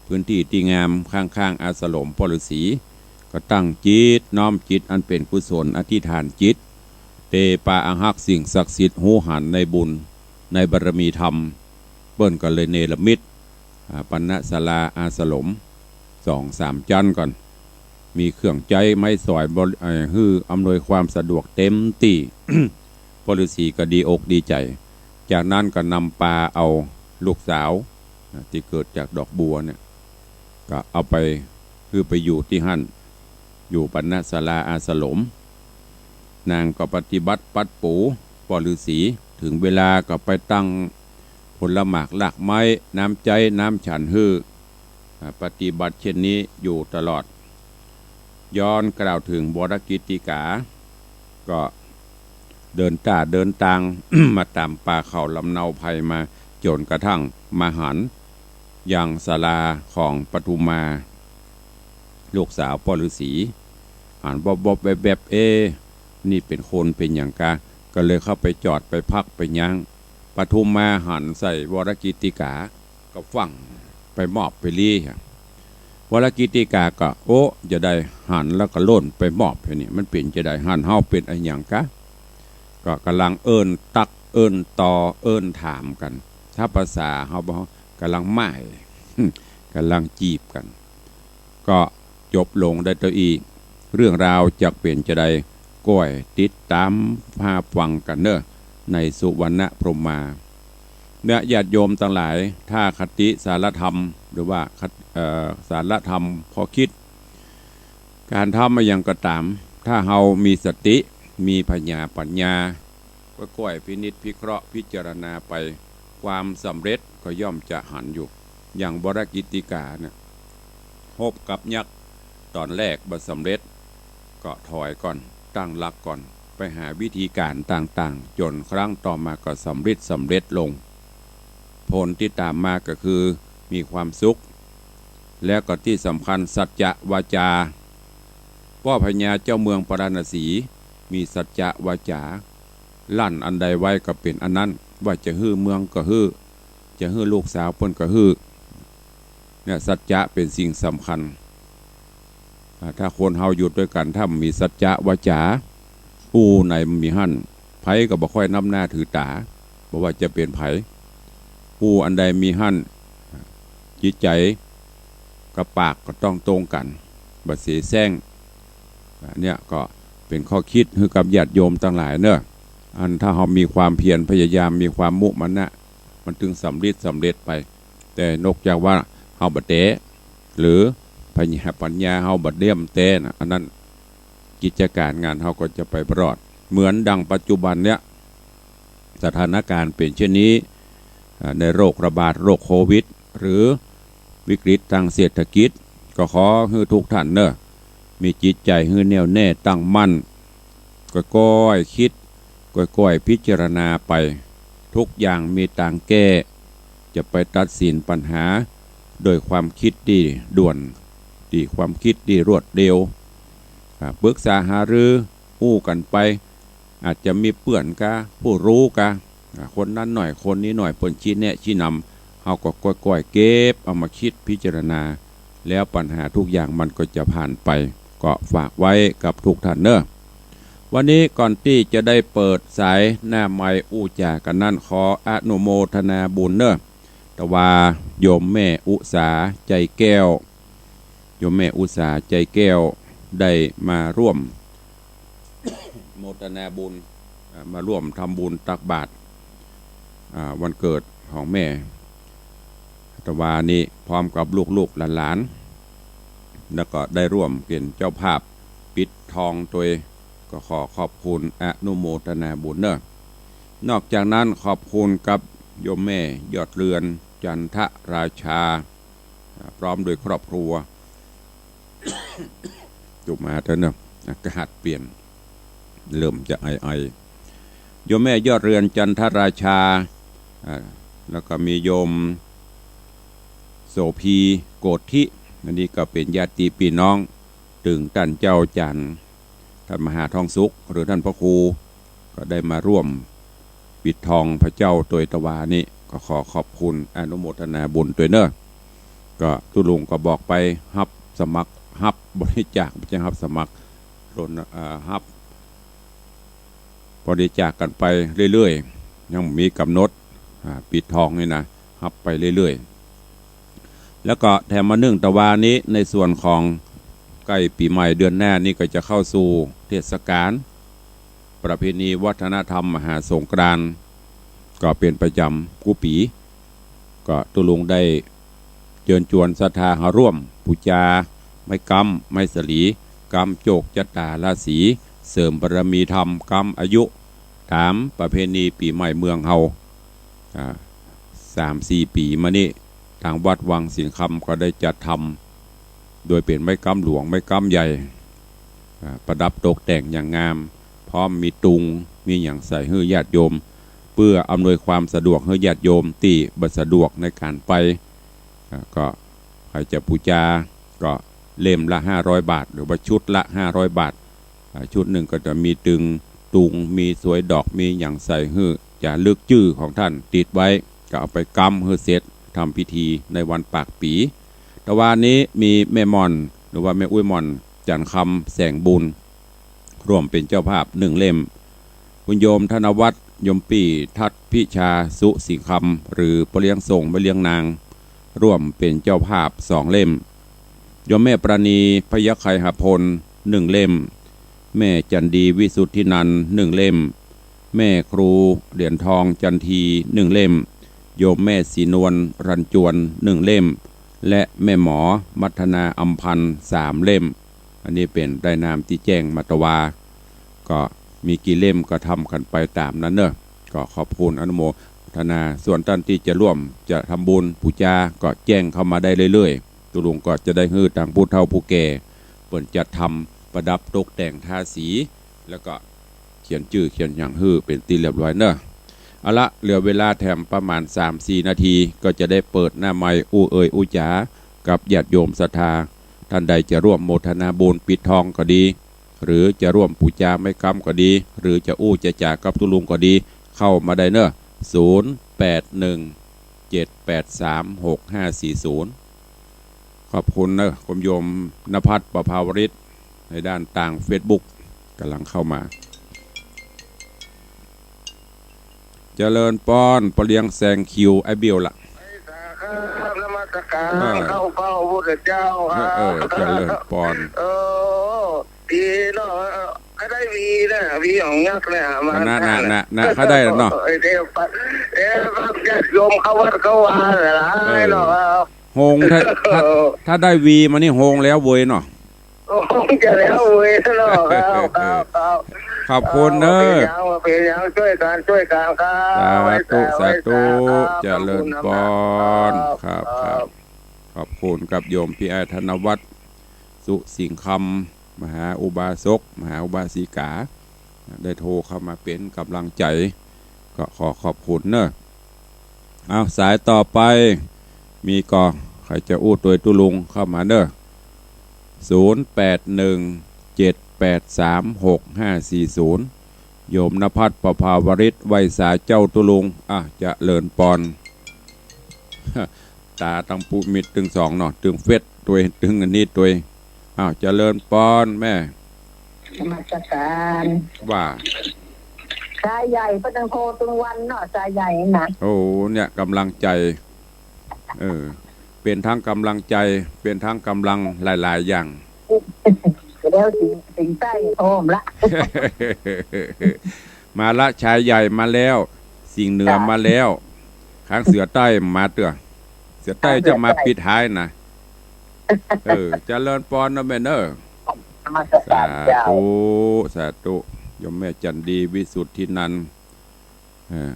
พื้นตี้ตี้งามข้างๆ อาสรมป้อฤๅษี ก็ตั้งจิตน้อมจิตอันเป๋นกุศล อธิษฐานจิต เตปาอาฮักสิ่งศักดิ์สิทธิ์ฮู้หันในบุญในบารมีธรรม เปิ้นก็เลยเนรมิต อ่า ปณศาลาอาสรมสองสามจั๊นก่อน มีเครื่องใจ๊ไม้สอยบริ- เอ่อ หื้ออำนวยความสะดวกเต็มตี้ ป้อฤๅษีก็ดีอกดีใจ๋ จากนั้นก็นำปาเอาลูกสาว อ่า ตี้เกิดจากดอกบัวเนี่ย ก็เอาไป หื้อไปอยู่ตี้หั้น อยู่ปณศาลาอาสรม นางก็ปฏิบัติปั๊มปูป้อฤๅษี เถิงเวลาก็ไปตั้งผลหมากรากไม้ น้ำใจ๊น้ำฉันหื้อ อ่า ปฏิบัติเช่นนี้อยู่ตลอด ย้อนกล่าวเถิงวรกิตติกา ก็เดินต้าเดินตาง มาต๋ามป่าเขาลำเนาไพรมา จ๋นกระทั่งมาหันยังศาลาของปทุมมา ลูกสาวป้อฤๅษี หันวบๆ แวบๆ เอ๊ะ นี่เป๋นคนเป๋นหยังกา ก็เลยเข้าไปจอดไปพักไปยั้ง ปทุมมาหันใส่วรกิตติกา ก็ฟั่งไปมอบไปลี้ วรกิตติกาก็ โอ้ จะใดหันแล้วก็โล่นไปมอบแค่นี้ มันเป๋นจะใด หันเฮาเป๋นอะหยังกา ก็ก่ำลังเอิ้นตั๊กเอิ้นต่อเอิ้นถามกั๋น ถ้าภาษาเฮาบ่า ก่ำลังหมาย ก่ำลังจีบกั๋น ก็จบลงได้เต้าอี้ เรื่องราวจักเป๋นจะใด ก้อยติดต๋ามหาฟังกั๋นเน่อ ในสุวรรณพรหมา เนี่ย ญาติโยมตังหลาย ถ้าคติสารธรรม หรือว่าคติ- เอ่อ สารธรรมข้อคิด ก๋านทำอะหยังก็ต๋าม ถ้าเฮามีสติ มีผญาปั๋ญญา ก้อยๆ พินิจพิเคราะห์พิจารณาไป ความสำเร็จก็ย่อมจะหันอยู่ อย่างวรกิตติกาเนี่ย ฮบกับยักษ์ต๋อนแรกบ่สำเร็จ ก็ถอยก่อน ตั้งหลักก่อน ไปหาวิธีก๋านต่างๆ จ๋นครั้งต่อมาก็สำริดสำเร็จลง ผลตี้ต๋ามมาก็คือมีความสุข แล้วก็ตี้สำคัญสัจจะวาจา ป้อพญาเจ้าเมืองปาราณสี มีสัจจะวาจา ลั่นอันใดไว้ก็เป๋นอันนั้น ว่าจะหื้อเมืองก็หื้อ จะหื้อลูกสาวเปิ้นก็หื้อ เนี่ย สัจจะเป๋นสิ่งสำคัญ อ่า ถ้าคนเฮาอยู่ตวยกั๋น ถ้าบ่มีสัจจะวาจา อู้ไหนบ่มีหั้น ใผก็บ่ค่อยนับหน้าถือต๋า บ่ว่าจะเป๋นใผ อู้อันใดมีหั้น จิตใจ๋กับปากก็ต้องตรงกั๋น บ่เสแสร้ง อ่า เนี่ยก็เป๋นข้อคิดหื้อกับญาติโยมตังหลายเน่อ อันถ้าเฮามีความเพียรพยายาม มีความมุมานะ มันตึงสำริดสำเร็จไป แต่นอกจากว่าเฮาบ่แต๊ หรือผญาปั๋ญญาเฮาบ่เดี่ยมแต๊นะ อันนั้นกิจก๋านงานเฮาก็จะไปบ่รอด เหมือนดังปัจจุบันเนี่ย สถานก๋ารณ์เป๋นเช่นนี้ อ่า ในโรคระบาด โรคโควิด หรือ วิกฤตตางเศรษฐกิจ ก็ขอหื้อทุกท่านเน่อ มีจิตใจ๋หื้อแน่วแน่ตั้งมั่น ก้อยๆ กึ๊ด ก้อยๆ พิจารณาไป ทุกอย่างมีตางแก้ จะไปตัดสินปัญหาโดยความกึ๊ดตี้ด่วน ตี้ความกึ๊ดตี้รวดเร็ว อ่า ปรึกษาหารืออู้กั๋นไป อาจจะมีเปื้อนกา ผู้ฮู้กา อ่า คนนั้นหน้อย คนนี้หน้อย เปิ้นชี้แนะชี้นำ เฮาก็ก้อยๆ เก็บเอามากึ๊ดพิจารณา แล้วปัญหาทุกอย่างมันก็จะผ่านไป ก็ฝากไว้กับทุกท่านเน่อ วันนี้ก่อนตี้จะได้เปิดสายหน้าไมค์อู้จ๋ากั๋นนั้น ขออนุโมทนาบุญเน่อ ตะวาโยมแม่อุสา ใจแก้ว โยมแม่อุสา ใจแก้ว ได้มาร่วม โมทนาบุญ อ่า มาร่วมทำบุญตักบาตร อ่า วันเกิดของแม่ ตะวานี้ พร้อมกับลูกๆ หลานๆ แล้วก็ได้ร่วมเป๋นเจ้าภาพปิดทองตวย ก็ขอขอบคุณอนุโมทนาบุญเน่อ นอกจากนั้นขอบคุณกับโยมแม่ยอดเรือน จันทราชา อ่า พร้อมโดยครอบครัว จุบมาเถอะเนาะ อากาศเปลี่ยน เริ่มจะไอๆ โยมแม่ยอดเรือน จันทราชา อ่า แล้วก็มีโยมโสภี โกธิ อันนี้ก็เป๋นญาติปี้น้อง ตึงต้านเจ้าจ๋ารย์ ต้านมหาทองสุข หรือต้านพระครู ก็ได้มาร่วมปิดทองพระเจ้าตวยตะวานี้ ก็ขอขอบคุณอนุโมทนาบุญตวยเน่อ ก็ตุ๊ลุงก็บอกไป ฮับสมัคร ฮับบริจาค บ่ใจ้ฮับสมัคร โดน เอ่อ ฮับบริจาคกั๋นไปเรื่อยๆ ยังบ่มีก๋ำหนด อ่า ปิดทองนี่นะ ฮับไปเรื่อยๆ แล้วก็แถมมานึ่งตะวานี้ ในส่วนของใก้ปี๋ใหม่เดือนหน้านี้ก็จะเข้าสู่เทศกาล ประเพณีวัฒนธรรมมหาสงกรานต์ ก็เป๋นประจ๋ำกู้ปี๋ ก็ตุ๊ลุงได้เจิญจวนศรัทธาเฮาร่วมปู๋จาไม้ก๊ำไม้สะหลี ก๊ำโจคจะต๋าราศี เสริมบารมีธรรม ก๊ำอายุ ต๋ามประเพณีปี๋ใหม่เมืองเฮา อ่า สามสี่ปี๋มานี้ ตางวัดวังสิงห์คำก็ได้จัดทำ โดยเป๋นไม้ก๊ำหลวง ไม้ก๊ำใหญ่ อ่า ประดับตกแต่งอย่างงาม พร้อมมีตุง มีหยังใส่หื้อญาติโยม เปื้ออำนวยความสะดวกหื้อญาติโยมตี้บ่สะดวกในก๋านไป อ่า ก็ใผจะปู๋จา ก็เล่มละห้าร้อยบาท หรือว่าชุดละห้าร้อยบาท อ่า ชุดนึ่งก็จะมีตึงตุง มีสวยดอก มีหยังใส่หื้อ จ๋ารึกจื้อของต้านติดไว้ ก็เอาไปก๊ำหื้อเสร็จ ทำพิธีในวันปากปี๋ ตะวานี้มีแม่หม่อน หรือว่าแม่อุ๊ยหม่อน จันทร์คำ แสงบุญ ร่วมเป๋นเจ้าภาพนึ่งเล่ม คุณโยมธนวัฒน์ โยมปี้ทัศน์พิชา สุสิงห์คำ หรือป้อเลี้ยงส่งแม่เลี้ยงนาง ร่วมเป๋นเจ้าภาพสองเล่ม โยมแม่ปราณี พยัคฆไคหพล นึ่งเล่ม แม่จันดี วิสุทธินันท์ นึ่งเล่ม แม่ครูเหรียญทอง จันที นึ่งเล่ม โยมแม่ศรีนวล รัญจวน นึ่งเล่ม และแม่หมอ มัทนา อำพันธ์ สามเล่ม อันนี้เป๋นรายนามตี้แจ้งมาตะวา ก็มีกี่เล่มก็ทำกั๋นไปต๋ามนั้นเน่อ ก็ขอบคุณอนุโมทนา ส่วนต้านตี้จะร่วมจะทำบุญปู๋จา ก็แจ้งเข้ามาได้เรื่อยๆ ตุ๊ลุงก็จะได้หื้อตางผู้เฒ่าผู้แก่ เปิ้นจัดทำประดับตกแต่งทาสี แล้วก็เขียนจื้อเขียนหยังหื้อเป๋นตี้เรียบร้อยเน่อ เอาละ เหลือเวลาแถมประมาณสามสี่นาที ก็จะได้เปิดหน้าไมค์อู้เอ่ยอู้จ๋ากับญาติโยมศรัทธา ต้านใดจะร่วมโมทนาบุญปิดทองก็ดี หรือจะร่วมปู๋จาไม้ก๊ำก็ดี หรือจะอู้จะจ๋ากับตุ๊ลุงก็ดี เข้ามาได้เน่อ ศูนย์แปดหนึ่ง เจ็ดแปดสาม หกห้าสี่ศูนย์ ขอบคุณเน่อ คุณโยมณภัทร ประภาวริศ ในด้านตางเฟซบุ๊ก ก๋ำลังเข้ามา เจริญปอน ป้อเลี้ยงแซงคิว ไอ้เบี้ยวละ ครับ นมัสก๋าร เออ เข้าเฝ้าพระพุทธเจ้าครับ เออ เออ เจริญปอน เออ ดีเนาะ เออ ข้าได้หวีนะ หวีของยักษ์เนี่ย มา นะ นะ นะ นะ ข้าได้แล้วเนาะ เออ เดี๋ยวไป เดี๋ยวพาญาติโยมเข้าวัดเข้าวาเลยล่ะ เออ เนาะครับ โฮง ถ้า ถ้า เออ ถ้าได้หวีมานี่โฮงแล้วเว้ยเนาะ โฮงจะแล้วเว้ยเนาะ ครับ ครับ ครับ ขอบคุณเน่อ บ่เป๋นหยัง บ่เป๋นหยัง จ้วยกั๋น จ้วยกั๋นครับ สาธุ ไหว้สา สาธุ ไหว้สาครับ เจริญปอน ขอบคุณครับ ครับ ครับ ครับ ขอบคุณกับโยมพี่อ้ายธนวัฒน์ สุสิงห์คำ มหาอุบาสก มหาอุบาสิกา ได้โทรเข้ามาเป๋นก๋ำลังใจ๋ ก็ขอขอบคุณเน่อ เอา สายต่อไป มีก่อ ใผจะอู้ตวยตุ๊ลุงเข้ามาเน่อ ศูนย์แปดหนึ่ง เจ็ดแปดสาม หกห้าสี่ศูนย์ โยมณภัทร ประภาวริต ไหว้สาเจ้าตุ๊ลุง อ่ะ เจริญปอน ต๋าตึงปุมิตรตึงสองเนาะ ตึงเฟซตวย ตึงอันนี้ตวย อ้าว เจริญปอนแม่ นมัสก๋าน ว่า ชายใหญ่เปิ้นตึงโทรตึงวันเนาะ ชายใหญ่นะ โอ้ เนี่ย ก๋ำลังใจ๋ เออ เป๋นตึงก๋ำลังใจ๋ เป๋นตึงก๋ำลังหลายๆ อย่าง เดี๋ยวสิง สิงห์ใต้โทรละ มาละ ชายใหญ่มาแล้ว สิงห์เหนือมาแล้ว ข้างเสือใต้มาเตื้อ เสือใต้จะมาปิดท้ายนะ เออ เจริญปอนเน่อแม่เน่อ นมัสก๋านเจ้า สาธุ สาธุ โยมแม่จันดี วิสุทธินันท์ เออ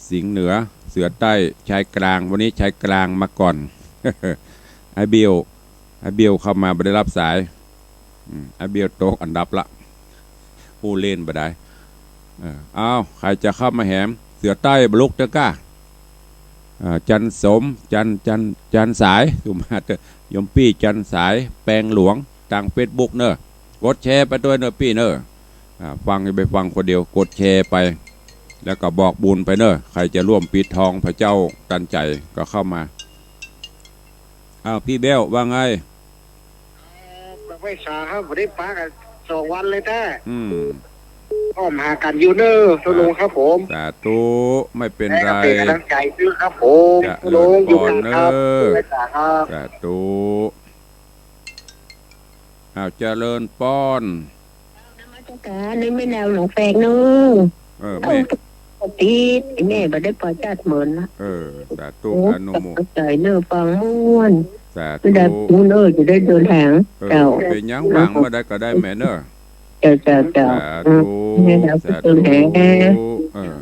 สิงห์เหนือ เสือใต้ ชายกลาง วันนี้ชายกลางมาก่อน ไอ้เบล ไอ้เบลเข้ามาบ่ได้ฮับสาย อืม ไอ้เบลตกอันดับละ อู้เล่นบ่ได้ เออ เอา ใผจะเข้ามาแหม เสือใต้บ่ลุกเตื้อก้า อ่า จันสม จัน จัน จันสาย สุมาเตอร์ โยมปี้จันสาย แปงหลวง ตางเฟซบุ๊กเน่อ กดแชร์ไปตวยเน่อปี้เน่อ อ่า ฟัง อย่าไปฟังคนเดียว กดแชร์ไป แล้วก็บอกบุญไปเน่อ ใผจะร่วมปิดทองพระเจ้าตันใจ๋ก็เข้ามา อ้าว พี่เบลว่าไง ไหว้สาครับ บ่ได้ปะกั๋นสองวันเลยแต๊ อืม อ้อมหากั๋นอยู่เน่อ ตุ๊ลุงครับผม สาธุ ไม่เป๋นไร เป๋นก๋ำลังใจ๋ซื่อครับผม เจริญปอนเน่อ ตุ๊ลุงอยู่กลางครับ ไหว้สาครับ สาธุ อ้าว เจริญปอน นมัสก๋าน นี่แม่แนวหนองแฟกเน่อ เออ แม่ ติด แม่บ่ได้ปอจัดเหมินละ เออ สาธุ โอ้ อนุโม ขอบใจ๋เน่อ ฟังม่วน สาธุ ไม่ได้บุญเออ จะได้เดินทาง เออ เจ้า เป๋นหยัง หวังเมื่อใดก็ได้แม่เน่อ เจ้า เจ้า เจ้า สาธุ อืม นี่เราไป สาธุ เดินทาง เออ